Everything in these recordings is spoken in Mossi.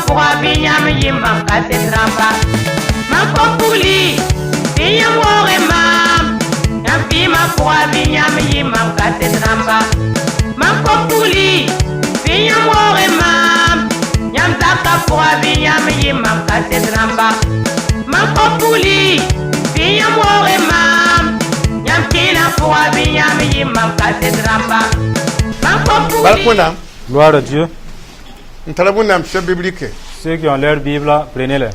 pʋga bɩ yãmb yɩ mam kaset rãmba. Mam kom pugli tɩ yãmb waooge maam. Yãmb fɩɩmã pʋga bɩ yãmb yɩ mam kaset rãmba. Mam kom pugli tɩ yãmb waooge maam. Yãmb zakã pʋga bɩ yãmb yɩ mam kaset rãmba. Mam kom pugli tɩ yãmb waooge maam. Yãmb kẽenã pʋga bɩ yãmb yɩ mam kaset rãmba. Mam kom Bark pugli. Wẽnnaam. Gloire à Dieu. N tara Wẽnnaam sɛb biblike. Ceux qui ont leur Bible, prenez-les.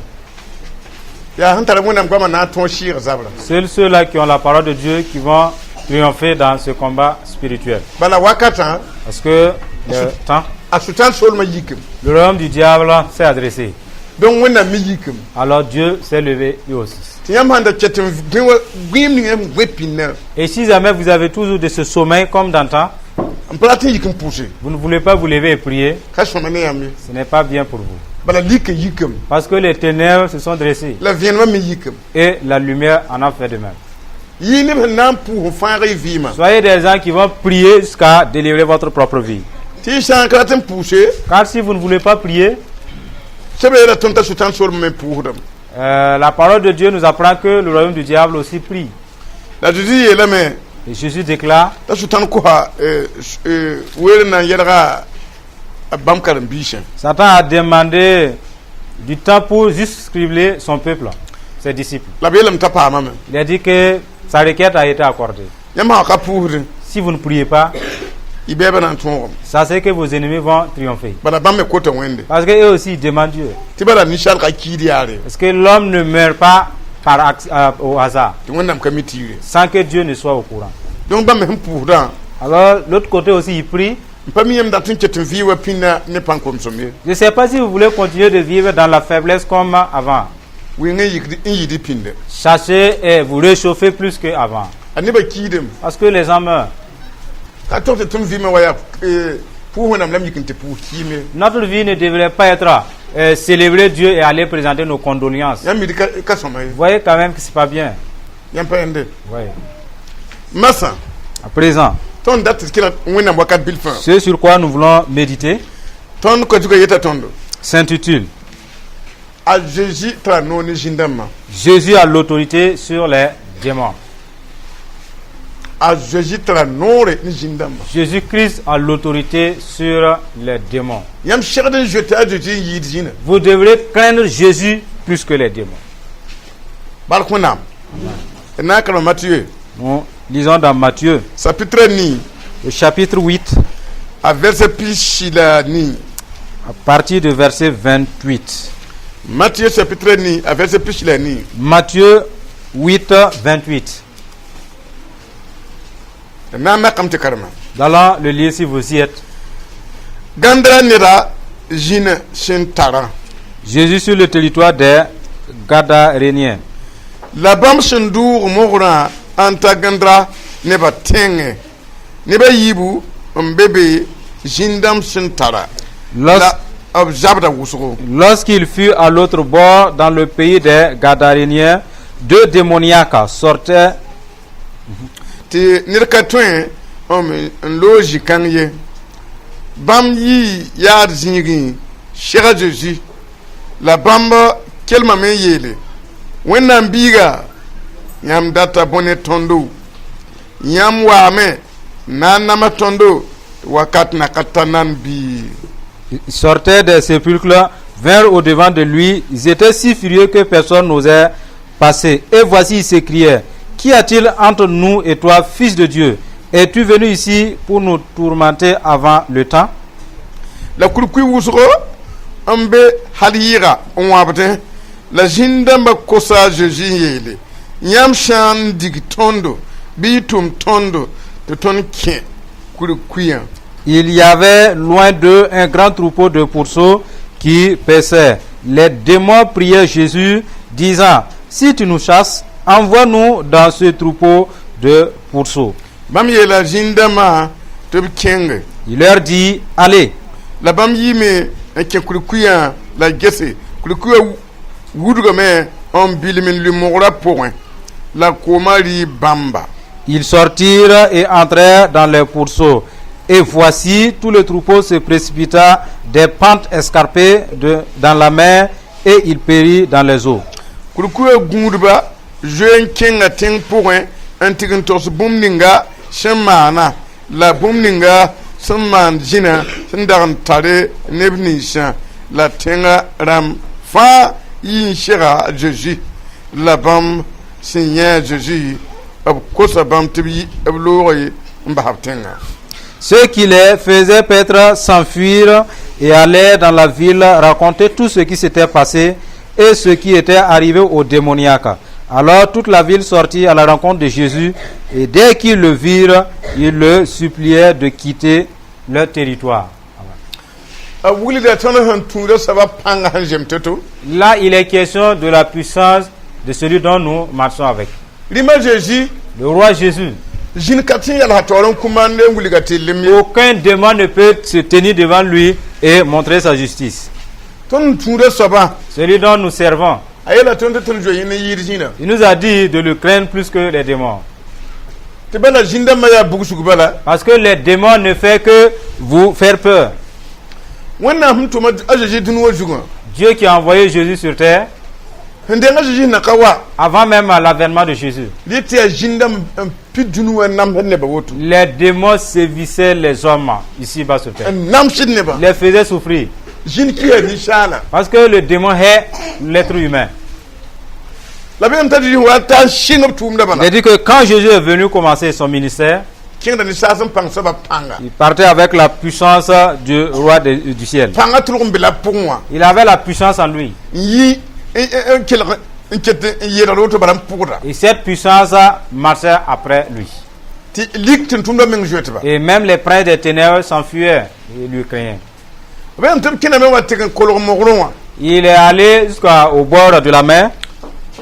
Yaa sẽn tara Wẽnnaam goamã na n tõog sɩɩg zabrã. Seuls ceux-là qui ont la parole de Dieu qui vont triompher dans ce combat spirituel. Bala wakatã Parce que le temps, a sʋtãan soolmã yikame. Le royaume du diable s'est adressé. Donc Wẽnnaam me yikame. Alors Dieu s'est levé lui aussi. Tɩ yãmb sãn da ket n gõ wa gẽem ninga sẽn gõ pĩnnã Et si jamais vous avez toujours de ce sommeil comme d'antan, n pa rat n yik n pʋʋse vous ne voulez pas vous lever et prier, ka sõma ne yãmb ye. Ce n'est pas bien pour vous. Bala lika yikame. Parce que les ténèbres se sont dressées La vẽenemã me yikame. Et la lumière en a fait de même. Yɩ neb sẽn na n pʋʋs n fãag y vɩɩmã. Soyez des gens qui vont prier jusqu'à délivrer votre propre vie. Tɩ y sã n ka rat n pʋʋse Car si vous ne voulez pas prier, sɛbra yeela tõnd t'a sʋtãan soolmã me pʋʋsdame. La parole de Dieu nous apprend que le royaume du diable aussi prie. La Zeezi yeelame Et Jésus déclare t'a sʋtãan kosa weer n na n yɛlga a bãmb karen-biisã. Satan a demandé du temps pour juste scribler son peuple, ses disciples. La b yeelame t'a paamame. Il a dit que sa requête a été accordée. Yãmb sã ka pʋʋsdẽ Si vous ne priez pas, y bɛɛbã na n tõogame. Sachez que vos ennemis vont triompher. Bala bãmb me kota Wẽnde. Parce qu'eux aussi, ils demandent Dieu. Tɩ bala ninsaal ka kiid yaare. Parce que l'homme ne meurt pas au hasard, Tɩ Wẽnnaam ka mi tiire. Sans que Dieu ne soit au courant. Donc bãmb me sẽn pʋʋsdã Alors, l'autre côté aussi, il prie. N pa mi yãmb dat n ket n vɩ wa pĩnda ne pãn-komsem ye. Je ne sais pas si vous voulez continuer de vivre dans la faiblesse comme avant. Wɩng n yikd n yɩɩd pĩnda. Cherchez et vous réchauffez plus qu'avant. A nebã kiidame. Parce que les gens meurent. Ka tog tɩ tõnd vɩɩmã wa yaa pʋʋs Wẽnnaam la m yik n tɩ pʋʋs kiime. Notre vie ne devrait pas être célébrer Dieu et aller présenter nos condoléances. Yãmb mid ka sõma ye. Vous voyez quand même que c'est pas bien. Yãmb pa yẽnde. Oui. Masã À présent, tõnd dat tɩ kelg Wẽnnaam wakat bilfã. Ce sur quoi nous voulons méditer Tõnd ka-zuga yeta tõndo s'intitule a Zeezi tara noor ne zĩn-dãmbã. Jésus a l'autorité sur les démons. A Zeezi tara noore ne zĩn-dãmbã. Jésus-Christ a l'autorité sur les démons. Yãmb segd n zoeta a Zeezi n yɩɩd zĩnã. Vous devrez craindre Jésus plus que les démons. Bark Wẽnnaam d na n karema Mathieu Nous lisons dans Matthieu, chapitre nii le chapitre 8, a verset pisi la nii. À partir du verset 28. Matthieu chapitre nii a verset pis la nii. Matthieu 8, 28. D na n makame tɩ karema. Nous allons le lire si vous y êtes. Gãndra neda zĩnã sẽn tarã. Jésus sur le territoire des Gadaréniens. La bãmb sẽn dʋʋg mogrã n ta gãndra nebã tẽngẽ nebã yiibu n be be zĩn-dãmb sẽn tara la b zabda wʋsgo. Lorsqu'il fut à l'autre bord, dans le pays des Gadaréniens, deux démoniaques sortaient. Tɩ ned ka tõe n loog zĩ-kãng ye bãmb yii yaad zĩigẽ seg a Zeezi la bãmb kelmame n yeele Wẽnnaam biiga yãmb data bõe ne tõndo yãmb waame na n nama tõndo wakat na ka ta nan bii. Ils sortaient des sépulcres, vinrent au-devant de lui. Ils étaient si furieux que personne n'osait passer. Et voici, ils s'écriaient: Qu'y a-t-il entre nous et toi, fils de Dieu? Es-tu venu ici pour nous tourmenter avant le temps? La kurkui wʋsgo n be hal yɩɩga n wãbdẽ la zĩn-dãmbã kosa a Zeezi n yeele yãmb sã n dig tõndo bɩ y tʋm tõndo tɩ tõnd kẽ kurkuiyã. Il y avait loin d'eux un grand troupeau de pourceaux qui paissait. Les démons priaient Jésus, disant: Si tu nous chasses, envoie-nous dans ce troupeau de pourceaux. Bãmb yeela zĩn-dãmbã tɩ b kẽnge. Il leur dit: Allez. La bãmb yiime n kẽ kurkuiyã la gese kurkuiyã wudgame n bilm n lʋ mogrã pʋgẽ la koomã rɩ bãmba. Ils sortirent et entrèrent dans les pourceaux. Et voici, tout le troupeau se précipita des pentes escarpées dans la mer et il périt dans les eaux. Kurkuya gũudba zoe n kẽnga tẽng pʋgẽ n tɩg n togs bũmb ninga sẽn maana la bũmb ninga sẽn maan zĩnã sẽn dag n tare neb ninsã la tẽngã rãmb fãa yi n sega a Zeezi la bãmb sẽn yẽ a Zeezi b kosa bãmb tɩ b yi b loog n bas b tẽngã. Ceux qui les faisaient paître s'enfuirent et allaient dans la ville raconter tout ce qui s'était passé et ce qui était arrivé aux démoniaques. Alors toute la ville sortit à la rencontre de Jésus et dès qu'ils le virent, ils le suppliaient de quitter leur territoire. A wilgda tõnd sẽn tũuda soabã pãnga sẽn zem to-to. Là, il est question de la puissance de celui dont nous marchons avec. Rĩma Zeezi, Le roi Jésus. Zĩn ka tɩ n yalsa taoor n kõ maande n wilga tɩ lem ye. Aucun démon ne peut se tenir devant lui et montrer sa justice. Tõnd n tũuda soabã, Celui dont nous servons, a yeela tõnd tɩ tõnd zoe yẽ ne yɩɩd zĩnã. Il nous a dit de le craindre plus que les démons. Tɩ bala zĩn-dãmbã yaa bugsg bala. Parce que les démons ne font que vous faire peur. Wẽnnaam sẽn tʋm a Zeezi dũni wã zugã, Dieu qui a envoyé Jésus sur terre, sẽn deng a Zeezi na ka wa, avant même l'avènement de Jésus, rɩ tɩ yaa zĩn-dãmb n pid dũni wã n namsd nebã woto. Les démons sévissaient les hommes ici-bas sur terre. N namsd nebã. Les faisaient souffrir. Zĩn kɩsa ninsaala. Parce que le démon hait l'être humain. La b t'a Zeezi wa ta n sɩng b tʋʋmdã Il bala, a dit que quand Jésus est venu commencer son ministère, kẽngda ne saas n pãng soabã pãnga. Il partait avec la puissance du roi du ciel. Pãngã tʋlg n be la pʋgẽ wã. Il avait la puissance en lui. N yi n kelg n ket n yeelgd woto bala n pʋgda. Et cette puissance marchait après lui. Tɩ lik tʋm-tʋmdã meng zoetba. Et même les princes des ténèbres s'enfuyaient et lui craignaient. B yam tɩ b kẽname wa tɩg n kolg mogrẽ wã. Il est allé jusqu'au bord de la mer.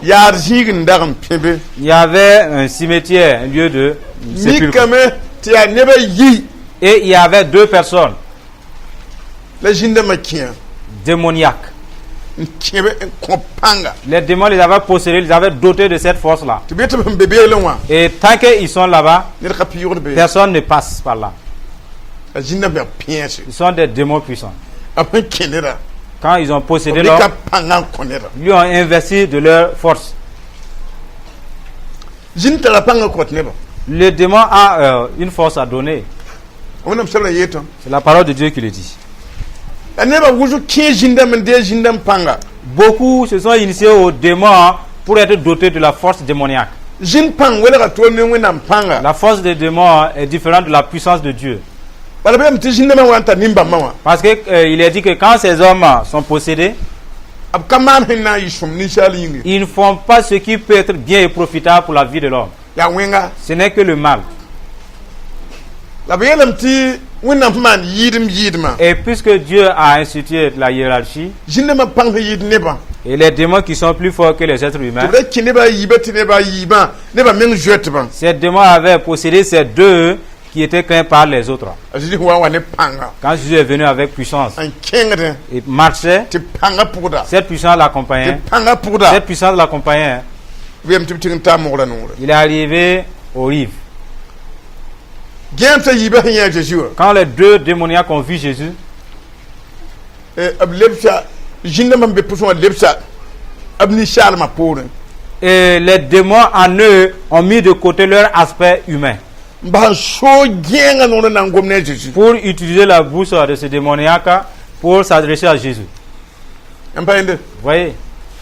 Yaad zĩig n dag n pẽbe. Il y avait un cimetière, un lieu de sépulcre. Mikame tɩ yaa nebã yi. Et il y avait deux personnes La zĩn-dãmbã kẽa démoniaques. N kẽbe n kõ pãnga. Les démons les avaient possédés, les avaient dotés de cette force-là. Tɩ b tɩ b sẽn be beelẽ wã, Et tant qu'ils sont là-bas, ned ka pɩʋgd be. Personne ne passe par là. A zĩn-dãmbã yaa pẽese. Ils sont des démons puissants. B sẽn kẽ neda, Quand ils ont possédé b l'homme, dɩka pãngã n kõ neda. Ils lui ont investi de leur force. Zĩn tara pãngã kõt nebã. Le démon a une force à donner. Wẽnnaam sebra yeetã. C'est la parole de Dieu qui le dit. La nebã wʋsg kẽ zĩn-dãmb n dee zĩn-dãmb pãnga. Beaucoup se sont initiés au démon pour être dotés de la force démoniaque. Zĩn pãng welga toor ne Wẽnnaam pãnga. La force des démons est différente de la puissance de Dieu. Bala b yam tɩ zĩn-dãmbã wa n tar nin-bãmbã wã, Parce qu'il est dit que quand ces hommes sont possédés, b ka maan sẽn na n yɩ sõm ninsaal yĩnge. Ils ne font pas ce qui peut être bien et profitable pour la vie de l'homme. Yaa wẽnga. Ce n'est que le mal. La b yeelame tɩ Wẽnnaam sẽn maan yɩɩdem yɩɩdmã, Et puisque Dieu a institué la hiérarchie, zĩn-dãmbã pãng sẽn yɩɩd nebã, et les démons qui sont plus forts que les êtres humains, tɩ b ra kẽ nebã a yiibã tɩ nebã a yiibã nebã meng zoetbã. Ces démons avaient possédé ces deux qui étaient craints par les autres. A Zezi wa n wa ne pãnga, Quand Jésus est venu avec puissance n kẽngdẽ, et marchait, tɩ pãngã pʋgda, cette puissance tɩ l'accompagnait. Pãngã pʋgda. Cette puissance l'accompagnait. B yam tɩ b tɩg n taa mogra noore. Il est arrivé aux rives. Gẽem t'a yiibã sẽn yẽ a Zeezi wã, Quand les deux démoniaques ont vu Jésus, b lebsa zĩn-dãmbã sẽn be pʋsẽ wã lebsa b ninsaalmã poorẽ. Et les démons en eux ont mis de côté leur aspect humain n bas n soog gẽengã noor n na n gom ne a Zeezi. Pour utiliser la bouche de ce démoniaque pour s'adresser à Jésus. N pa yẽnde. Vous voyez?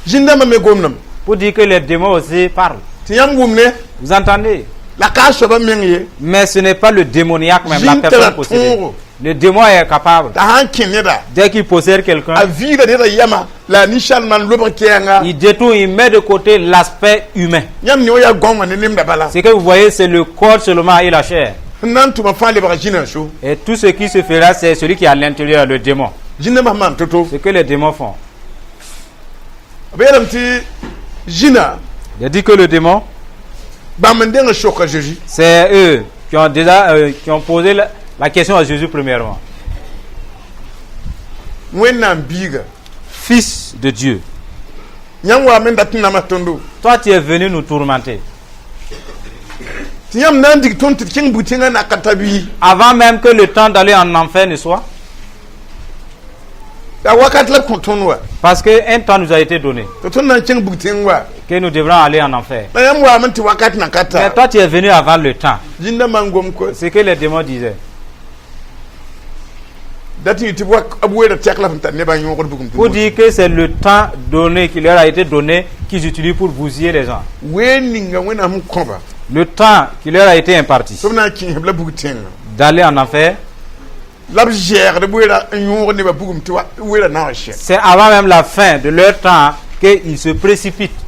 Zĩn-dãmbã me gomdame. Pour dire que les démons aussi parlent. Tɩ yãmb wʋmne. Vous entendez? La ka a soabã meng ye. Mais ce n'est pas le démoniaque même, la Zĩn personne tara possédée. tõogo. Le démon est capable. T'a sãn kẽ neda, Dès qu'il possède quelqu'un, a viida neda yama la a ninsaalmã n lobg kɛɛnga. Il détourne, il met de côté l'aspect humain. Yãmb ne wã yaa gãongã ne nemda bala. Ce que vous voyez, c'est le corps seulement et la chair. Sẽn na n tʋma fãa lebga zĩnã n so. Et tout ce qui se fera, c'est celui qui est à l'intérieur, le démon. Zĩn-dãmbã sẽn maan to-to. Ce que les démons font. B yeelame tɩ zĩnã, Il a dit que le démon, bãmb n deng n soka Zeezi. C'est eux qui ont déjà qui ont posé la question à Jésus premièrement. Wẽnnaam biiga, Fils de Dieu, yãmb waame n dat n namas tõndo. Toi tu es venu nous tourmenter. Tɩ yãmb na n dig tõnd tɩ d kẽng bug-tẽngã na ka ta bɩ? Avant même que le temps d'aller en enfer ne soit. Yaa wakat la b kõ tõnd wa. Parce qu'un temps nous a été donné. Tɩ tõnd na n kẽng bug-tẽng wa. Que nous devrons aller en enfer. La yãmb waame tɩ wakat na ka Mais ta. toi, tu es venu avant le temps. Zĩndãmbã n gom ko. Ce que les démons disaient. Dat tɩ tɩ b weera tɛk la sẽn tar nebã yõogd bugum. Pour dire que c'est le temps donné qui leur a été donné qu'ils utilisent pour bousiller les gens. Weer ninga Wẽnnaam sẽn kõba. Le temps qui leur a été imparti Tɩ b na n kẽesb la bug-tẽngã. D'aller en enfer, La b zɛɛgd weera n yõog nebã bugum tɩ weera na n sɛ. C'est avant même la fin de leur temps qu'ils se précipitent.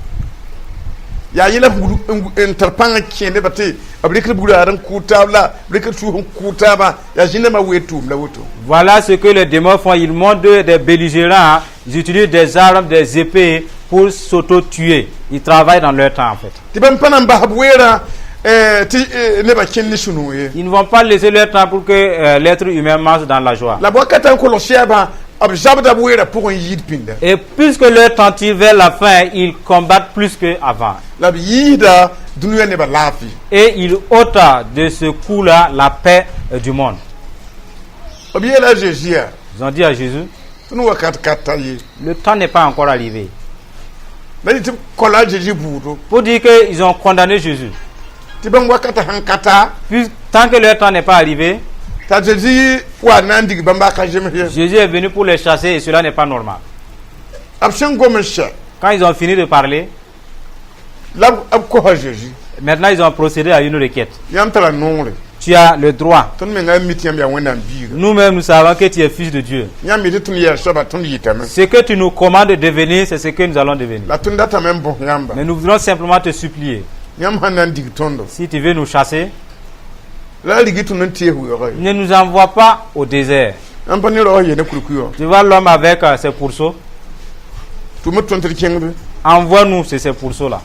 Yaa yẽla n tar pãng n kẽ nebã tɩ b rɩkd budaar n kʋʋ taab la b rɩkd tuus n kʋʋ taabã yaa zĩndãmbã weer tʋʋm la woto. Voilà ce que les démons font. Ils montent des belligérants, ils utilisent des armes, des épées pour s'auto-tuer. Ils travaillent dans leur temps en fait. Tɩ bãmb pa na n bas b weerã tɩ nebã kẽnd ne sũ-noog ye. Ils ne vont pas laisser leur temps pour que l'être humain marche dans la joie. La b wakatã n kolg sɛɛbã b zabda b weerã pʋgẽ n yiid pĩnda. Et puisque leur temps tire vers la fin, ils combattent plus qu'avant. La b yiisda dũniyã nebã laafɩ. Et ils ôtent de ce coup-là la paix du monde. B yeela a Zeezi yaa. Ils ont dit à Jésus, Tõnd wakat ka ta ye. Le temps n'est pas encore arrivé. La tɩ b kola a Zeezi buudo. Pour dire qu'ils ont condamné Jésus. Tɩ bãmb wakatã sẽn ka ta. Puis, tant que leur temps n'est pas arrivé, T'a Zeezi wa na n dig bãmba ka zems ye. Jésus est venu pour les chasser et cela n'est pas normal. B sẽn gom n sɛ. Quand ils ont fini de parler, La b kosa Zeezi. Maintenant ils ont procédé à une requête. Yãmb tara noore. Tu as le droit. Tõnd menga mi tɩ yãmb yaa Wẽnnaam biiga. Nous-mêmes, nous savons que tu es fils de Dieu. Yãmb yetɩ tõnd yaa soaba tõnd yɩtame. Ce que tu nous commandes de devenir, c'est ce que nous allons devenir. La tõnd datame n bõs yãmba. Mais nous voudrons simplement te supplier. Yãmb sãn na n dig tõndo. Si tu veux nous chasser, La a rigi tõnd n tees weoogã ye. Ne nous envoie pas au désert. Yãmb pa ne raoã yee ne kurkuy wã. Tu vois l'homme avec ses pourceaux. Tʋm tõnd tɩ d kẽng bɩ. Envoie-nous ces pourceaux-là.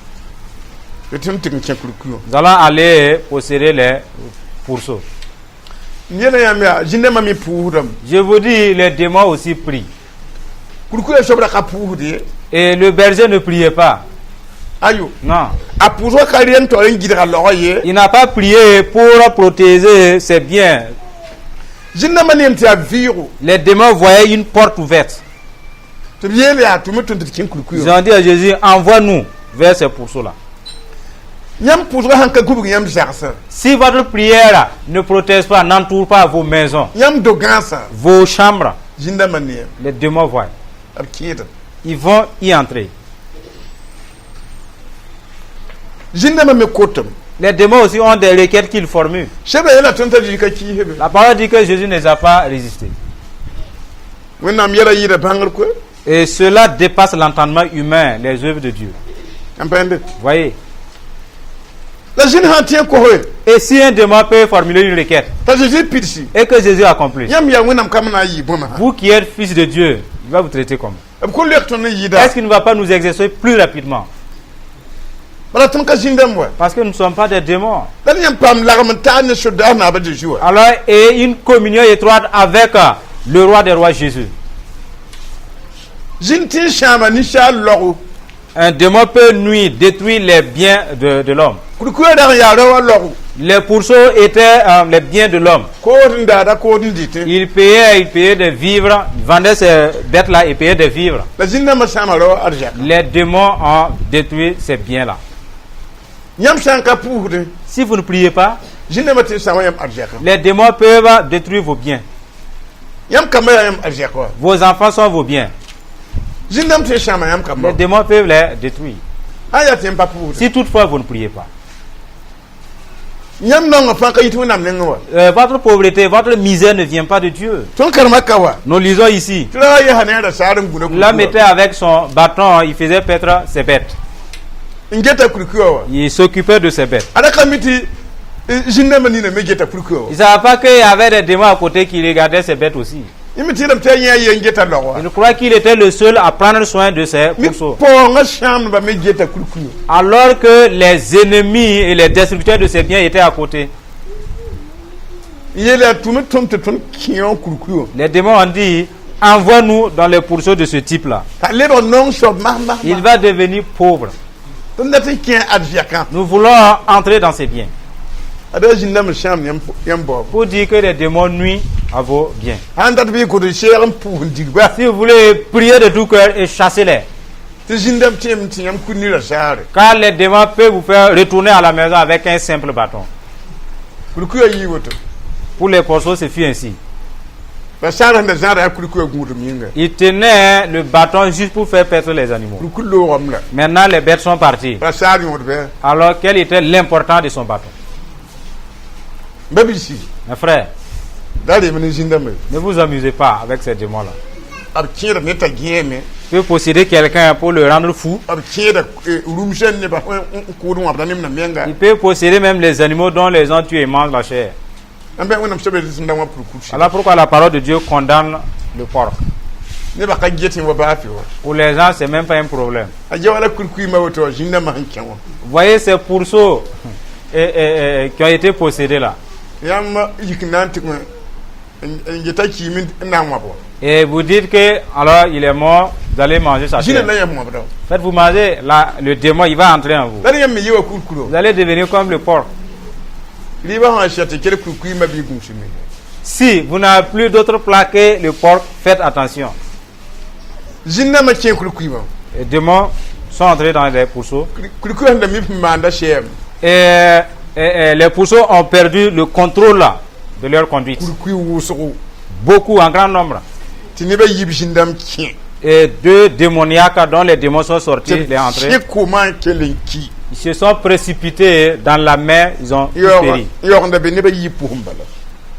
Tɩ tõnd tɩg n kẽ kurkuy wã. Nous allons aller posséder les pourceaux. N yeela yãmb yaa zĩndãmbã me pʋʋsdame. Je vous dis, les démons aussi prient. Kurkuyã soab ra ka pʋʋsd ye. Et le berger ne priait pas. Ayo. Non. A pʋʋsgã ka rɩ n taoor n gɩdga laogã ye. Il n'a pas prié pour protéger ses biens. Zĩndãmbã neem tɩ yaa vɩɩgo. Les démons voyaient une porte ouverte. Tɩ b yeel yaa tʋm tõnd tɩ d kẽ kurkuy Ils wã. Ont dit à Jésus, envoie-nous vers ces pourceaux-là. Yãmb pʋʋsgã sãn ka gubg yãmb zagsã. Si votre prière ne protège pas, n'entoure pas vos maisons, Yãmb do-gãasã. Vos chambres, Zĩndãmbã neem. Les démons voient. B kẽedame. Ils vont y entrer. Zĩndãmbã me kotame. Les démons aussi ont des requêtes qu'ils formulent. Sebra yeela tõnd t'a Zeezi ka kiis be. La parole dit que Jésus ne les a pas résistés. Wẽnnaam yɛla yɩɩda bãngr koe. Et cela dépasse l'entendement humain, les œuvres de Dieu. N pãende. Voyez. La zĩn sã n tẽ n kosoe. Et si un démon peut formuler une requête T'a Zeezi pidsi. Et que Jésus accomplit, Yãmb yaa Wẽnnaam kam na n yɩ bõmã. Vous qui êtes fils de Dieu, il va vous traiter comme. B kõn leok tõnd n yɩɩda. Est-ce qu'il ne va pas nous exercer plus rapidement? Bala tõnd ka zĩndãmb wa. Parce que nous ne sommes pas des démons. La yãmb paam lagm n taag ne sodaas naab a Zeezi wa. Alors, et une communion étroite avec le roi des rois Jésus. Zĩn tɩ n sãama ninsaal laogo. Un démon peut nuire, détruire les biens de l'homme. Kurkuyã dag n yaa raoã laogo. Les pourceaux étaient les biens de l'homme. Kood n daada kood n dɩtẽ. Il payait des vivres, il vendait ces bêtes-là et payait des vivres. La zĩndãmbã sãama raoã arzɛka. Les démons ont détruit ces biens-là. Yãmb sã n ka pʋʋsdẽ. Si vous ne priez pas, Zĩndãmbã tɩ n sãama yãmb arzɛka. Les démons peuvent détruire vos biens. Yãmb kambã yaa yãmb arzɛk wa. Vos enfants sont vos biens. Zĩndãmb tɩ n sãama yãmb kambã. Les démons peuvent les détruire. Sã n yaa tɩ yãmb pa pʋʋsdẽ. Si toutefois vous ne priez pas. Yãmb naongã fãa ka yit Wẽnnaam nengẽ wa. Votre pauvreté, votre misère ne vient pas de Dieu. Tõnd karema ka wa. Nous lisons ici. Tɩ ra yesa ne a rasaar n gũna. L'homme était avec son bâton, il faisait paître ses bêtes. N geta kurkuyã wa. Il s'occupait de ses bêtes. A ra ka mi tɩ zĩndãmbã nina me geta kurkuyã wa. Il ne savait pas qu'il y avait des démons à côté qui regardaient ses bêtes aussi. Yẽ me tẽedame tɩ a yẽ a ye n geta laog wa. Il croit qu'il était le seul à prendre soin de ses Mi pourceaux. paoongã sãamdbã me geta kurkuyã. Alors que les ennemis et les destructeurs de ses biens étaient à côté. N yeela yaa tʋm tõnd tɩ tõnd kẽ kurkuyã. Les démons ont dit, envoie-nous dans les pourceaux de ce type-là. T'a lebg naong soab mas mas. Il va devenir pauvre. Tõnd dat n kẽ arzɛkã. Nous voulons entrer dans ses biens. Ad yaa zĩn-dãmb n sãam yãmb baoob. Pour dire que les démons nuisent à vos biens. Sãn dat bɩ y kod n seeg n pʋʋs n digba. Si vous voulez prier de tout cœur et chasser-les. Tɩ zĩn-dãmb tẽem tɩ yãmb kur ne rasaare. Car les démons peuvent vous faire retourner à la maison avec un simple bâton. Kurkuya yii woto. Pour les pourceaux, ce fut ainsi. Rasaar sẽn da zãada yaa kurkuya gũudum yĩnga. Ils tenaient le bâton juste pour faire perdre les animaux. Kurkur loogame la. Maintenant, les bêtes sont parties. Rasaar yõod bɩ. Alors, quel était l'important de son bâton? Ba-biisi. Mes frères, Da reem ne zĩn-dãmba. ne vous amusez pas avec ces démons-là. B kẽeda ned t'a gẽeme. Peut posséder quelqu'un pour le rendre fou. B kẽeda rũmsã nebã n kʋʋd wãbda nemdã menga. Il peut posséder même les animaux dont les gens tuent et mangent la chair. N bẽ Wẽnnaam soabã zĩm-dãmbã wã kurkur sɩda. Voilà pourquoi la parole de Dieu condamne le porc. Nebã ka get wa baa fɩ wa. Pour les gens, c'est même pas un problème. A ja wala kurkuimã woto zĩn-dãmbã sẽn kẽ wã. Vous voyez ces pourceaux et qui ont été possédés là. Yãmb yik n na n tɩg n yeta kiime n na n wãb wa. Et vous dites que, alors il est mort, vous allez manger sa Zĩnã chair. na yãmb wãbda. En fait, vous mangez, là, le démon, il va entrer en vous. La yãmb me ye wa kurkuro. Vous allez devenir comme le porc. Rɩɩbã sã n sɛ tɩ kell kurkuimã bɩ gũusme. Si vous n'avez plus d'autre plat que le porc, faites attention. Zĩn-dãmbã kẽ kurkuimã. Les démons sont entrés dans les pourceaux. Kurkuy sẽn da mip n maanda sɛɛm. Et les pourceaux ont perdu le contrôle là, de leur conduite. Kurkuy wʋsgo. Beaucoup, en grand nombre. Tɩ nebã yib zĩn-dãmb kẽ. Et deux démoniaques dont les démons sont sortis, les entrés, Tɩ koomã n kell n ki. ils se sont précipités dans la mer, ils ont péri. Yaoog n da be nebã yiib pʋgẽ bala.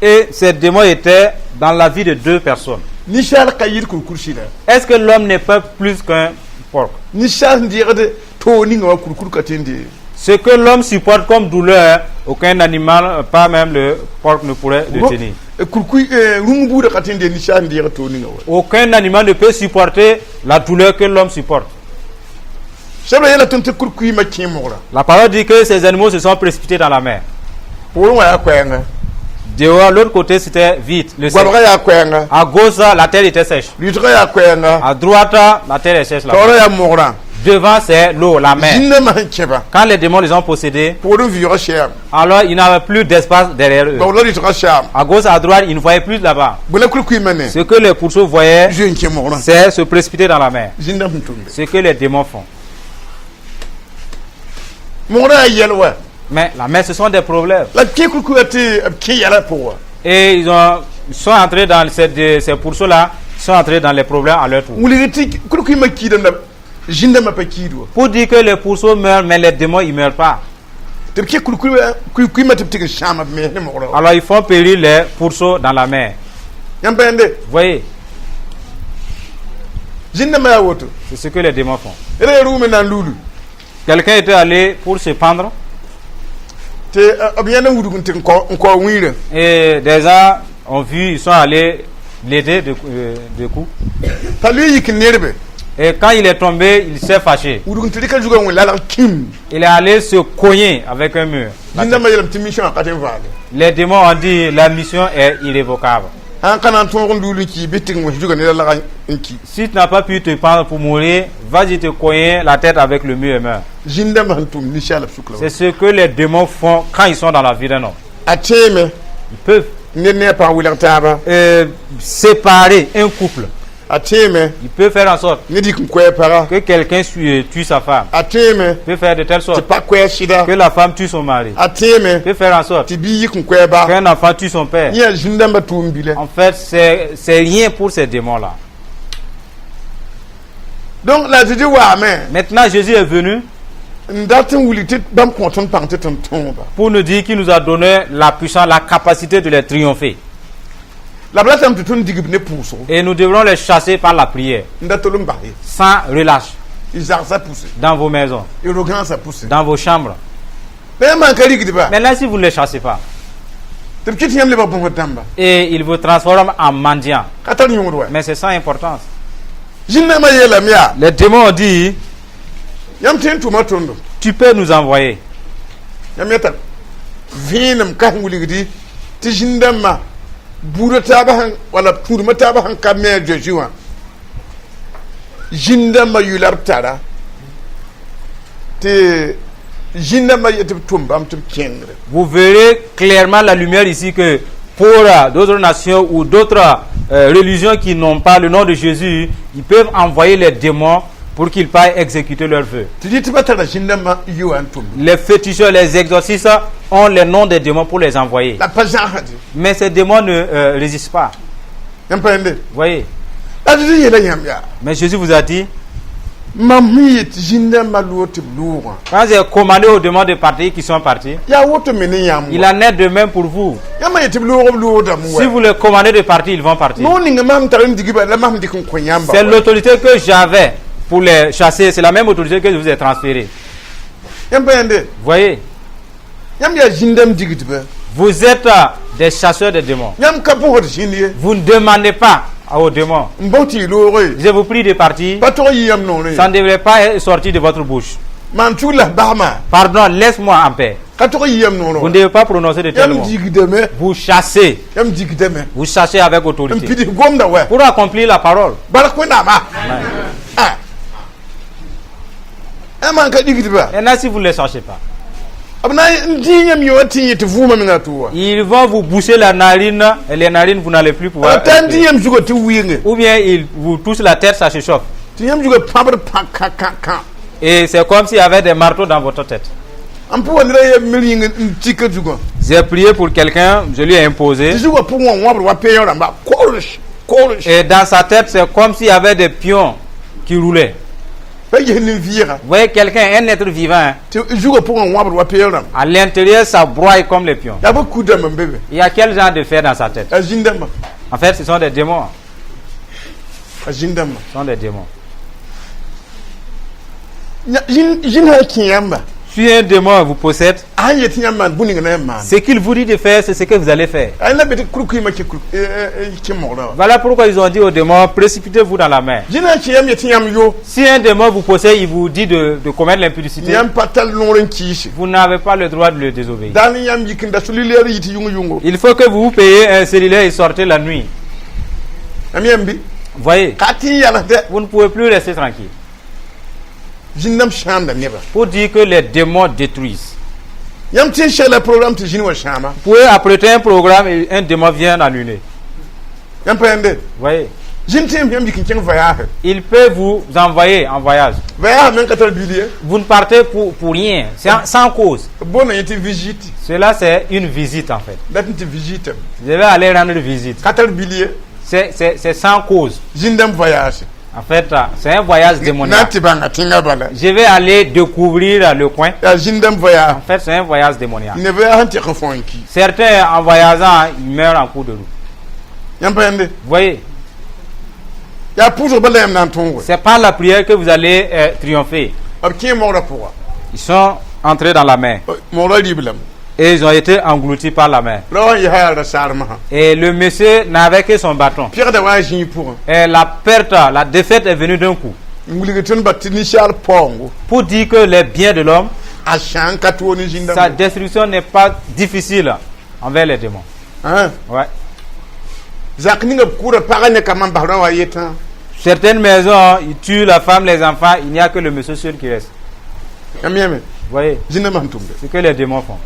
Et ces démons étaient dans la vie de deux personnes. Ninsaal ka yɩl kurkur sɩda. Est-ce que l'homme n'est pas plus qu'un porc? Ninsaal sẽn deegd toog ninga wã kurkur ka tõe n deege. Ce que l'homme supporte comme douleur, aucun animal, pas même le porc, ne pourrait le tenir. Kurkuy rũng buudã ka tõe n deeg ninsaal sẽn deegd toog ninga wa. Aucun animal ne peut supporter la douleur que l'homme supporte. Sebra yɛla tõnd tɩ kurkuimã kẽ mogrã. La parole dit que ces animaux se sont précipités dans la mer. Poorẽ wã yaa koɛɛnga. Dehors, l'autre côté, c'était vide. Le sec. Goabga yaa koɛɛnga. À gauche, la terre était sèche. Rɩtgã yaa koɛɛnga. À droite, la terre est sèche là. Taoorã yaa mogrã. Devant, c'est l'eau, la mer. Zĩn-dãmbã sẽn kẽba. Quand les démons les ont possédés, Poorẽ vɩʋgã sɛɛm. Alors il n'avait plus d'espace derrière eux. Baoola rɩtgã sɛɛm. À gauche, à droite, ils ne voyaient plus là-bas. Bõe la kurkuimã ne. Ce que les pourceaux voyaient, Zoe n kẽ mogrã. c'est se précipiter dans la mer. Zĩn-dãmb sẽn tʋmde. Ce que les démons font. Mogrã yaa yɛl wa. Mais la mer, ce sont des problèmes. La b kẽ kurkuya tɩ b kẽ yɛla pʋgã. Et ils sont entrés dans ces pourceaux-là, ils sont entrés dans les problèmes à leur tour. Wilg tɩ kurkuimã kiidame la zĩn-dãmbã pa kiid wa. Pour dire que les pourceaux meurent, mais les démons, ils ne meurent pas. Tɩ b kẽ kurkuimã tɩ b tɩg n sãama b mens ne mogrã wa. Alors ils font périr les pourceaux dans la mer. Yãmb pa yãnde. Vous voyez, Zĩn-dãmbã yaa woto. C'est ce que les démons font. D yaa rʋʋme na n luulu. Quelqu'un était allé pour se pendre Tɩ b yãnd n wudg n tɩ n kao wĩirã. Et des gens ont vu, ils sont allés l'aider de coups. T'a lʋɩ yik n nerbe. Et quand il est tombé, il s'est fâché. Wudg n tɩ rɩka zugã wẽ lalg kĩm. Il est allé se cogner avec un mur. Zĩn-dãmbã yeelame tɩ mission wã ka tõe n vaage. Les démons ont dit: la mission est irrévocable. Sãn ka na n tõog n luul n ki bɩ tɩg n wẽs zugã ne lalga n ki. Si tu n'as pas pu te pendre pour mourir, vas-y te cogner la tête avec le mur et meurs. Zĩn-dãmbã sẽn tʋm ninsaal b sʋk la. C'est ce que les démons font quand ils sont dans la vie d'un homme. A tẽeme. Ils peuvent Ned ne a pag wilg taaba. Séparer un couple. A tẽeme. Il peut faire en sorte Ned yik n koɛɛ paga. Que quelqu'un tue sa femme. A tẽeme. Il peut faire de telle Tɩ sorte pa koɛɛ sɩda. Que la femme tue son mari. A tẽeme. Il peut faire en sorte Tɩ bii yik n koɛɛ ba. Qu'un enfant tue son père. Yẽ yaa zĩn-dãmbã tʋʋm bila. En fait, c'est rien pour ces démons-là. Donc la Zezi waame. Maintenant, Jésus est venu N dat n wilg tɩ bãmb kõ tõnd pãng tɩ tõnd tõoba. Pour nous dire qu'il nous a donné la puissance, la capacité de les triompher. La b ratame tɩ tõnd digb ne pʋʋsgo. Et nous devrons les chasser par la prière, N dat tol n bas ye. Sans relâche, Y zagsã pʋse. Dans vos maisons, Y ro-gãasã pʋse. Dans vos chambres. La yãmb sãn ka rigdba. Maintenant, si vous ne les chassez pas, Tɩ b kɩt yãmb lebg bõsd dãmba. Et ils vous transforment en mendiants, Ka tar yõod wa. Mais c'est sans importance. Zĩn-dãmbã yeelame yaa. Les démons ont dit: Yãmb tõe n tʋma tõndo. Tu peux nous envoyer. Yãmb yeta vẽenem ka sẽn wilgdi tɩ zĩn-dãmbã buudã taabã sẽn wala tũudmã taabã sẽn ka me a Zeezi wã zĩn-dãmbã yʋla b tara tɩ Zĩn-dãmbã yet tɩ b tʋm bãmb tɩ b kẽngre. Vous verrez clairement la lumière ici que pour d'autres nations ou d'autres religions qui n'ont pas le nom de Jésus, ils peuvent envoyer les démons pour qu'ils puissent exécuter leurs vœux. Tɩ rɩtbã tara zĩn-dãmbã yi wã n tʋm. Les féticheurs, les exorcistes ont les noms des démons pour les envoyer. La pa zãgsde. Mais ces démons ne résistent pas. Yãmb pa yẽnde. Voyez. La Zeezi yeela yãmb yaa. Mais Jésus vous a dit, mam sẽn yet zĩn-dãmbã loog tɩ b loogã. Quand j'ai commandé aux démons de partir, qui sont partis, Yaa woto me ne yãmb. Il en est de même pour vous. Yãmb yet tɩ b loog b loogdame. Si vous les commandez de partir, ils vont partir. Noor ninga mam tar n digba la mam dɩk n kõ yãmba. C'est l'autorité que j'avais pour les chasser, c'est la même autorité que je vous ai transférée. Yãmb pa yẽnde. Voyez, Yãmb yaa zĩn-dãmb digdba. Vous êtes des chasseurs de démons. Yãmb ka pʋgd zĩnd ye. Vous ne demandez pas aux démons. N bao tɩ y looge. Je vous prie de partir. Pa tog n yɩ yãmb noorẽ. Ça ne devrait pas sortir de votre bouche. Maan tug la basma. Pardon, laisse-moi en paix. Ka tog n yɩ yãmb noorẽ. Vous ne devez pas prononcer de tels Yãmb mots. Digdame. Vous chassez. Yãmb digdame. Vous chassez avec N autorité. pid gomda wɛ. Pour accomplir la parole. Bark Wẽnnaama. Ah. Yãmb man ka digdba. Maintenant, si vous ne les cherchez pas, B na n dĩig yãmb yõ wã tɩ yẽ tɩ vʋʋmã menga tʋ wa. Ils vont vous boucher la narine et les narines, vous n'allez plus pouvoir B ta n dĩ respirer. Yãmb zugã tɩ wɩnge. Ou bien ils vous touchent la tête, ça se chauffe. Tɩ yãmb zugã pãbd pã kã kã kã. Et c'est comme s'il y avait des marteaux dans votre tête. N pʋga ned a yem mil yĩng n tika zugã. J'ai prié pour quelqu'un, je lui ai imposé. Tɩ zugã pʋgẽ wã wãbd wa peeyã rãmba kols kols. Et dans sa tête, c'est comme s'il y avait des pions qui roulaient. Pa ges nin-vɩɩga. Vous voyez quelqu'un, un être vivant, hein, Tɩ zugã pʋgẽ wãbd wa peeyã rãmba. À l'intérieur, ça broye comme les pions. Yaa bɩ ku-dãmb n be be. Il y a quel genre de fer dans sa tête? A zĩn-dãmbã. En fait, ce sont des démons. A zĩn-dãmbã. Ce sont des démons. Zĩn sã n kẽ yãmba. Si un démon vous possède, A sẽn yet yãmb maan bũn ning na yãmb maana. Ce qu'il vous dit de faire, c'est ce que vous allez faire. A la be tɩ kurkuymã kẽ kẽ mogrã wã. Voilà pourquoi ils ont dit aux démons, précipitez-vous dans la mer. Zĩn sã n kẽ yãmb yet tɩ yãmb yo. Si un démon vous possède, il vous dit de commettre l'impudicité, Yãmb pa tar noor n kɩɩse. Vous n'avez pas le droit de le désobéir. Daal n yãmb yik n da cellulaire yɩ tɩ yʋng-yʋngo. Il faut que vous vous payez un cellulaire et sortez la nuit. Yãmb yãmb bɩ. Voyez, Ka tɩ n yalsdɛ. Vous ne pouvez plus rester tranquille. Zĩn-dãmb sãamda nebã. Pour dire que les démons détruisent. Yãmb tɩ n segla programme tɩ zĩn wa sãama. Vous pouvez apprêter un programme et un démon vient annuler. Yãmb pa yẽnde. Voyez, Zĩn tɩ yãmb yik n kẽng voyage. Il peut vous envoyer en voyage. Voyage meng ka tar bil ye. Vous ne partez pour rien, c'est sans cause. B boonda yẽ tɩ visite. Cela, c'est une visite en fait. Dat n tɩ visite. Je vais aller rendre visite. Ka tar bil ye. C'est sans cause. Zĩn-dãmb voyage. En fait, c'est un voyage Na démoniaque. tɩ bãnga tẽngã bala. Je vais aller découvrir le coin. Yaa zĩn-dãmb voyage. En fait, c'est un voyage démoniaque. Ne voyage sẽn tɩg n fõ n ki. Certains, en voyageant, ils meurent en cours de route. Yãmb pa yẽnde. Vous voyez, Yaa pʋʋsg bala yãmb na n tõog. C'est par la prière que vous allez triompher. B kẽ moogrã pʋga. Ils sont entrés dans la mer Moogrã rib lame. Et ils ont été engloutis par la mer. Rao wã n yaa yaa ra-saarmsã. Et le monsieur n'avait que son bâton. Pɛgda wa a zĩig pʋgẽ. Et la perte, la défaite est venue d'un coup. N wilg tõnd ba tɩ ninsaal paoongo. Pour dire que les biens de l'homme, A sã n ka toog ne sa zĩn-dãmba. Destruction n'est pas difficile envers les démons. Hein? Ouais. Zak ninga b kʋʋda pagã ne kam n bas rã wa yetã. Certaines maisons, ils tuent la femme, les enfants, il n'y a que le monsieur seul qui reste. Yãmb yãme. Vous voyez, Zĩn-dãmbã sẽn tʋmde. Ce que les démons font.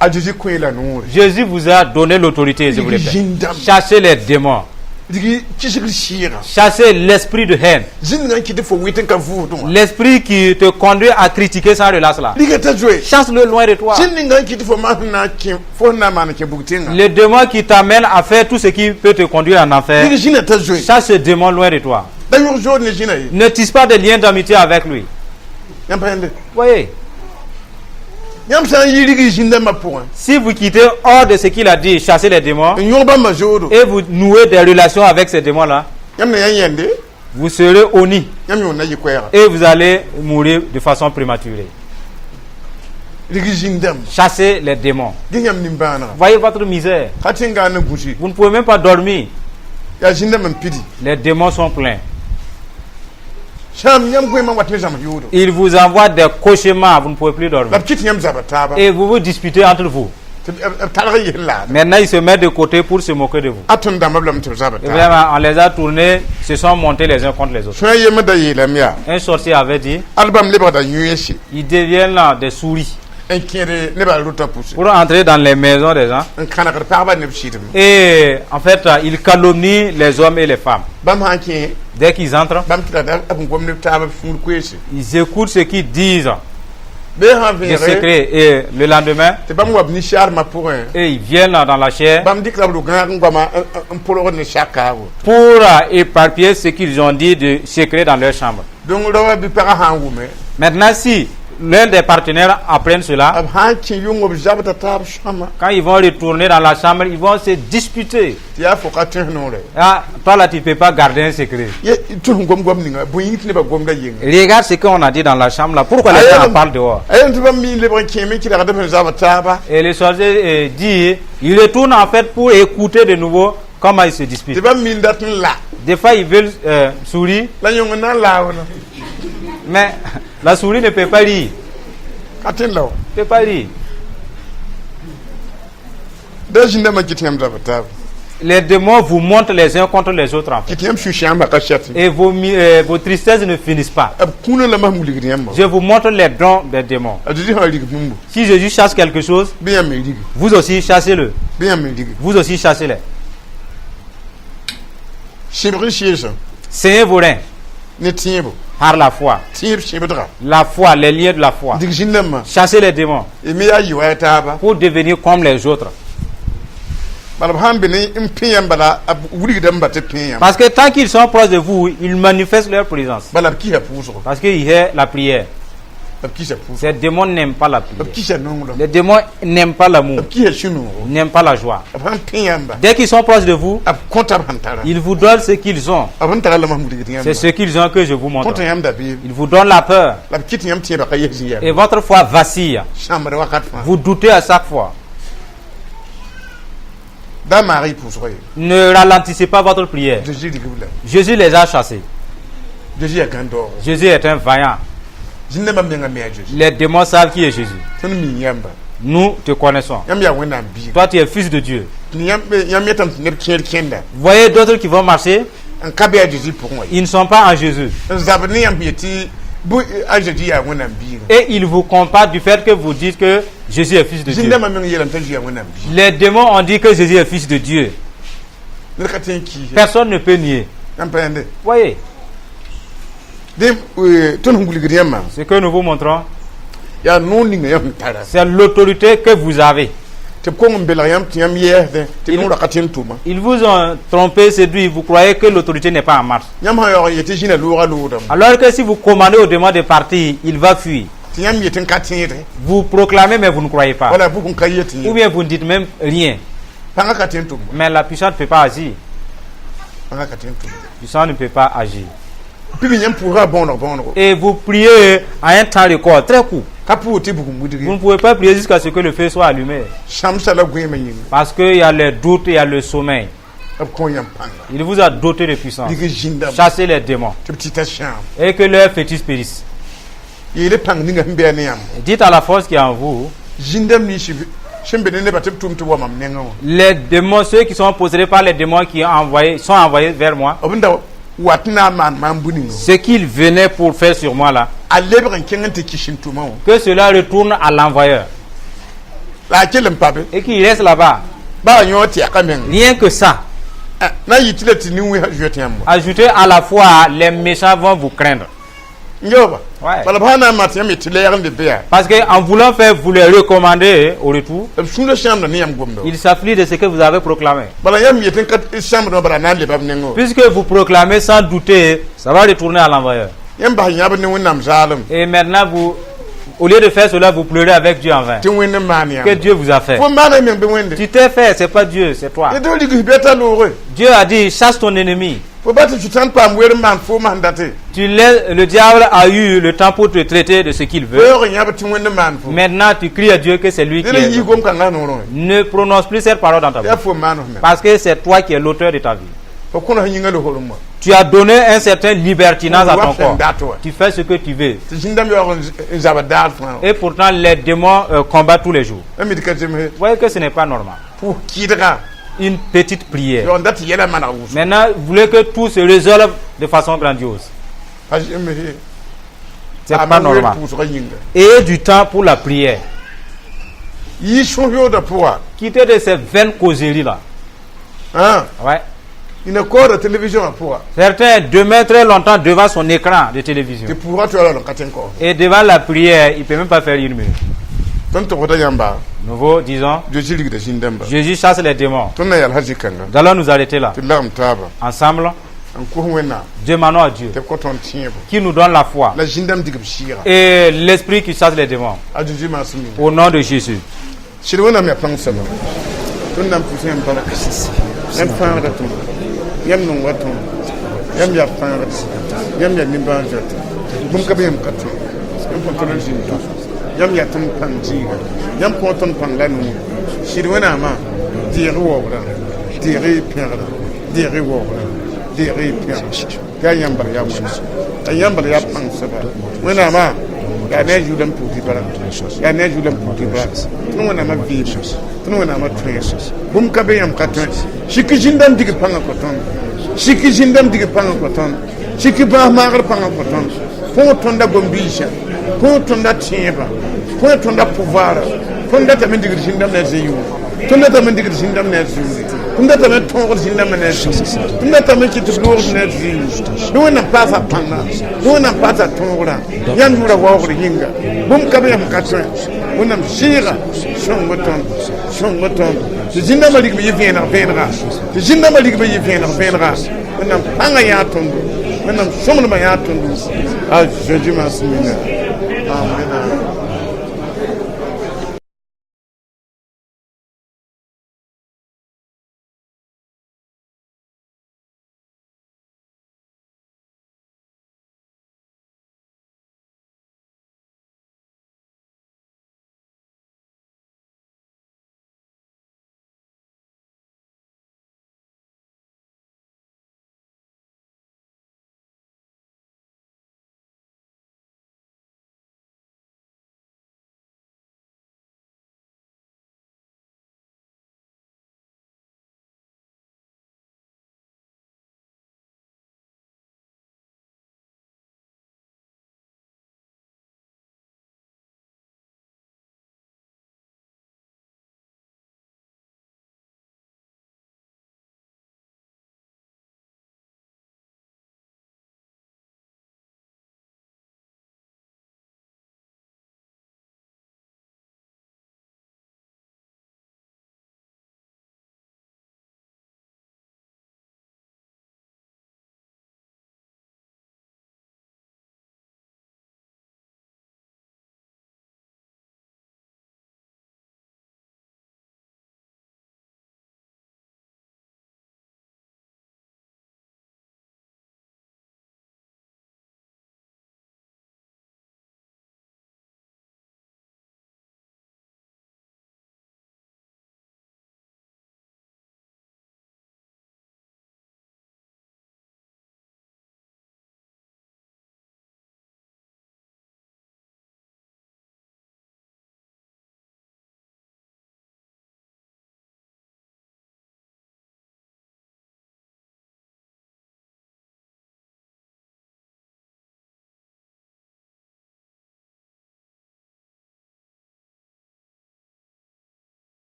A Zeezi kõ la noore. Jésus vous a donné l'autorité, je vous répète. Zĩn-dãmb. Chassez les démons. Digi kisg sɩɩgã. Chassez l'esprit de haine. Zĩnd n kɩt fo wɩt n ka vʋʋsdẽ wã. L'esprit qui te conduit à critiquer sans relâche là. Liga t'a zoe. Chasse-le loin de toi. Zĩnd ninga n kɩt fo maan sẽn na n kẽ fo sẽn na n maan kẽ bug tẽngã. Le démon qui t'amène à faire tout ce qui peut te conduire en enfer, Lig zĩnã t'a zoe. Chasse ce démon loin de toi. Da yõg zood ne zĩnã ye. Ne tisse pas de lien d'amitié avec lui. Yãmb pa yẽnde. Voyez, Yãmb sã n yi rig zĩn-dãmbã pʋgẽ. Si vous quittez hors de ce qu'il a dit, chassez les démons, N yõg bãmba zoodo. Et vous nouez des relations avec ces démons-là, Yãmb na yã yẽnde. Vous serez honnis Yãmb yõnd na yɩ koɛɛga. Et vous allez mourir de façon prématurée. Rig zĩn-dãmb. Chassez les démons. Dɩ yãmb nimbãanega. Voyez votre misère. Ka tɩ n gaa ne gũsi. Vous ne pouvez même pas dormir. Yaa zĩn-dãmb n pidi. Les démons sont pleins. Sãam yãmb goeemã wat ne zãms yoodo. Ils vous envoient des cauchemars, vous ne pouvez plus dormir. La b kɩt yãmb zaba taaba. Et vous vous disputez entre vous. Tɩ b talg n yɩs n laada. Maintenant, ils se mettent de côté pour se moquer de vous. A tõnd dãmba b lame tɩ b zabd Et taaba. vraiment, on les a tournés, se sont montés les uns contre les autres. Sõa yembr da yeelame yaa Un sorcier avait dit, al bãmb lebgda yõese ils deviennent des souris n kẽed nebã rotã pʋse pour entrer dans les maisons des gens. N kãnegd pagba ne b sɩdem. Et en fait, ils calomnient les hommes et les femmes. Bãmb sã n kẽ Dès qu'ils entrent, bãmb tɩ b gom ne b taab b sũur koeese. Ils écoutent ce qu'ils disent Bee sã de vẽege secret. Et le lendemain, tɩ bãmb wa b ninshaarmã pʋgẽ et ils viennent dans la chair bãmb dɩk la b ro-gãag n goama n pʋlgd ne sakaabo. Pour éparpiller ce qu'ils ont dit de secret dans leur chambre. Donc raoã bɩ pagã sã n wʋme Maintenant, si l'un des partenaires apprenne cela, b sã n kẽ yʋng b zabda taab sõama quand ils vont retourner dans la chambre, ils vont se disputer. Tɩ yaa fo ka tões noore. Ah, toi là, tu ne peux pas garder un secret. Ye tõs n gom goam ninga bõe yĩng tɩ nebã gomda yenga. Regarde ce qu'on a dit dans la chambre là. Pourquoi les gens en parlent dehors? A yel tɩ bãmb mi n lebg n kẽeme n kɩrgd b sẽn zabd taaba. Et le sorcier dit, il retourne en fait pour écouter de nouveau comment ils se Tɩ disputent. Bãmb mi n dat n la Des fois, ils veulent sourire, la yõng n na n laoona. Mais la souris ne peut pas rire. Ka tõe n la wa. Ne peut pas rire. Da zĩndãmbã kɩ tɩ yãmb zabd taaba. Les démons vous montent les uns contre les autres en fait. Kɩ tɩ yãmb sũ-sãambã ka sɛt. Et vos tristesses ne finissent pas. B kũunã la masem wilgd yãmba. Je vous montre les dons des démons. A Zezi sã rig bũmbu Si Jésus chasse quelque chose, bɩ yãmb me rigi. Vous aussi chassez-le. Bɩ yãmb me rigi. Vous aussi chassez-les. Sẽbg n sɩɩsã Saignez vos reins ne tẽebo par la foi. Tẽeb sẽbdga. La foi, les liens de la foi. Dig zĩndãmbã Chassez les démons y me yaa yɩ wa ya taaba. Pour devenir comme les autres. Bala b sãn be ne n pẽ yãmb bala b wilgdame tɩ pẽ yãmb. Parce que tant qu'ils sont proches de vous, ils manifestent leur présence. Bala b kisa pʋʋsgo. Parce qu'il y a la prière. B kisa pʋʋsgo. Ces démons n'aiment pas la B prière. Kisa nonglem. Les démons n'aiment pas l'amour, B kisa sũ-noogo. N'aiment pas la joie. B sãn pẽ yãmba Dès qu'ils sont proches de vous, b kõta b sẽn tara. Ils vous donnent ce qu'ils ont. B sẽn tara la masem wilgd C'est yãmba. Ce qu'ils ont que je vous montre. Kõta yãmb dabeem. Ils vous donnent la peur. La b kɩt yãmb tẽebã ka yes yɛm. Et votre foi vacille. Sãmbd wakat fãa. Vous doutez à chaque fois. Da maag y pʋʋsga ye. Ne ralentissez pas votre prière. Jésus rigb la. Jésus les a chassés. Jésus yaa gãn-daoogo. Jésus est un vaillant. Zĩndãmbã menga me a Jésus. Les démons savent qui est Jésus. Tõnd mi yãmba. Nous te connaissons. Yãmb yaa Wẽnnaam biiga. Toi, tu es fils de Dieu. Tɩ yãmb yãmb yetame tɩ neb kẽer kẽnda Vous voyez d'autres qui vont marcher, n ka be a Jésus pʋgẽ wã ye. Ils ne sont pas en Jésus. N zabd ne yãmb yetɩ bõe a Jésus yaa Wẽnnaam biiga. Et ils vous comparent du fait que vous dites que Jésus est fils de Dieu. Zĩndãmbã meng yeelame t'a Jésus yaa Wẽnnaam biiga. Les démons ont dit que Jésus est fils de Dieu. Ned ka tõe n kiise. Personne ne peut nier. Yãmb pa yãnde. Voyez, Dẽ tõnd sẽn wilgd yãmbã ce que nous vous montrons, yaa noor ninga yãmb sẽn tara. C'est l'autorité que vous avez. Tɩ b kong n belg yãmb tɩ yãmb yɛɛsdẽ tɩ noorã ka tõe n tʋma. Ils vous ont trompé, séduit, vous croyez que l'autorité n'est pas en marche. Yãmb sã yaoog n yetɩ zĩna loogã loodame. Alors que si vous commandez au démon de partir, il va fuir. Tɩ yãmb yetɩ n ka tẽede. Vous proclamez, mais vous ne croyez pas. Wala bʋg n ka yetɩ Ou ye. bien vous ne dites même rien. Pãngã ka tõe n tʋm. Mais la puissance ne peut pas agir. Pãngã ka tõe n tʋm. La puissance ne peut pas agir. Pɩ yãmb pʋʋsga bõonog bõonego. Et vous priez à un temps record, très court. Ka pʋʋg tɩ bugum widgi. Vous ne pouvez pas prier jusqu'à ce que le feu soit allumé. Sãmsa la goẽemã yĩnga. Parce qu'il y a les doutes et il y a le sommeil. B kõ yãmb pãnga. Il vous a doté de puissance. Dig zĩndame. Chassez les démons. Tɩ b tɩta sãam. Et que leur fétiche périsse. Yeele pãng ninga sẽn be a ne yãmb. Dites à la force qui est en vous, Zĩndame nins sẽn be ne nebã tɩ b tʋm tɩ wa mam nengã wã. Les démons, ceux qui sont possédés par les démons qui sont envoyés vers moi, B n da wat n na n maan maam bũ ninga. Ce qu'ils venaient pour faire sur moi là, A lebg n kẽng n tɩ kɩs n tʋma wã. Que cela retourne à l'envoyeur. La a kell n pa be. Et qu'il reste là-bas. Baa yõ tɛka meng. Rien que ça. Na n yɩ tɩ la tɩ nin-wẽnsã zoet yãmb wa. Ajoutez à la foi, les méchants vont vous craindre. N yaooba. Ouais. Bala b sã na n maan tɩ yãmb yetɩ lɛɛg n be be yaa. Parce qu'en voulant faire, vous les recommander au retour, B sũurã sãamda ne yãmb gomda. Ils s'affligent de ce que vous avez proclamé. Bala yãmb yetɩ n ka sãambdã bala na n leba b nengẽ wã. Puisque vous proclamez sans douter, ça va retourner à l'envoyeur. Yãmb bas yãbd ne Wẽnnaam zaalem. Et maintenant, vous, au lieu de faire cela, vous pleurez avec Dieu en vain. Tɩ Wẽnd n maan Que yãmb. Dieu vous a fait. Fo maana meng bɩ Wẽnde. Tu t'es fait, c'est pas Dieu, c'est toi. Yetɩ f lig bɛta loore. Dieu a dit, chasse ton ennemi. Fo ba tɩ sʋtãan paam wer n maan fo masẽn date. Tu laisses, le diable a eu le temps pour te traiter de ce qu'il veut. Yaoog n yãbd tɩ Wẽnd n maan fo. Maintenant, tu cries à Dieu que c'est lui qui Dẽn n est. yis gom-kãngã noorẽ. Ne prononce plus cette parole dans ta Yaa bouche. fo n maan f meng. Parce que c'est toi qui es l'auteur de ta vie. Fo kõna yĩngã la horem wã. Tu as donné un certain libertinage à ton corps. D'accord. Tu fais ce que tu veux. Tɩ zĩn-dãmb yaoog n zabd daar fãa. Et pourtant, les démons combattent tous les jours. A mi tɩ ka zemse. Vous voyez que ce n'est pas normal. Pʋʋs kɩdga. Une petite prière. Yaoog n dat tɩ yɛla maneg wʋsg. Maintenant, vous voulez que tout se résolve de façon grandiose. Pa zemse. C'est pas normal. Pʋʋsgã yĩnga. Ayez du temps pour la prière. Yi sũ-yoodã pʋga. Quittez de ces vaines causeries-là. Ã. Ouais. Ina koora télévision wã pʋga. Certains demeurent très longtemps devant son écran de télévision. Tɩ pʋʋsgã tɩ wala n ka tẽ n kaoos. Et devant la prière, il ne peut même pas faire une minute. Tõnd togsda yãmba. Nouveau, disons, Zeezi rigda zĩn-dãmba. Jésus chasse les démons. Tõnd na yal sã zĩ-kãnga. Nous allons nous arrêter là. Tɩ lagem taaba. Ensemble, N kos Wẽnnaam. Demandons à Dieu Tɩ b kõ tõnd tẽebo. Qui nous donne la foi La zĩn-dãmb dig b sɩɩga. Et l'esprit qui chasse les démons. A Zeezi maasem yĩnga. Au nom de Jésus. Sɩd Wẽnnaam yaa pãng soaba. Tõnd na n pʋʋs yãmb barka. Yãmb fãagda tõnd. Yãmb nonga tõnd. Yãmb yaa fãagda. Yãmb yaa nimbãan-zoeta. Bũmb ka be yãmb ka tõe. Yãmb kõn tõnd n zĩnd tũ. Yãmb yaa tõnd pãng zĩiga. Yãmb kõ tõnd pãng la noor. Sɩd Wẽnnaamã deeg y waoogrã, deeg y pẽgrã, deeg y waoogrã, deeg y pẽgrã. Yaa yãmb bala yaa wẽnnaam. La yãmb bala yaa pãng soaba. Wẽnnaamã yaa ne a yʋʋl n pʋʋs bara. Yaa ne a yʋʋl n pʋʋs bara. Tõnd Wẽnnaamã vɩɩme. Tõnd Wẽnnaamã tõeeme. Bũmb ka be yãmb ka tõe. Sik zĩn-dãmb dig pãngã kõ tõnd. Sik zĩn-dãmb dig pãngã kõ tõnd. Sik bãas maagr pãngã kõ tõnd. Põog tõnda gom-biisã. Põog tõnda tẽebã. Põog tõnda pouvoirã. Tõnd datame n digd zĩn-dãmb ne a zĩ-yʋʋr. Tõnd datame n digd zĩn-dãmb ne a zũuri. Tõnd datame n tõogd zĩn-dãmbã ne a zũuri. Tõnd datame n kɩt tɩ b loogd ne a zĩyuur. Bɩ Wẽnnaam paasa pãnga. Bɩ Wẽnnaam paasa tõogrã. Yãmb yʋʋra waoogr yĩnga. Bũmb ka be yãmb ka tõe. Wẽnnaam sɩɩga sõng tõnd. Sõng tõnd. Tɩ zĩn-dãmbã rigb yɩ vẽeneg vẽenega. Tɩ zĩn-dãmbã rigb yɩ vẽeneg vẽenega. Wẽnnaam pãngã yaa tõndo. Wẽnnaam sõmblmã yaa tõndo. A Zeezi maasem yĩnga. Amina.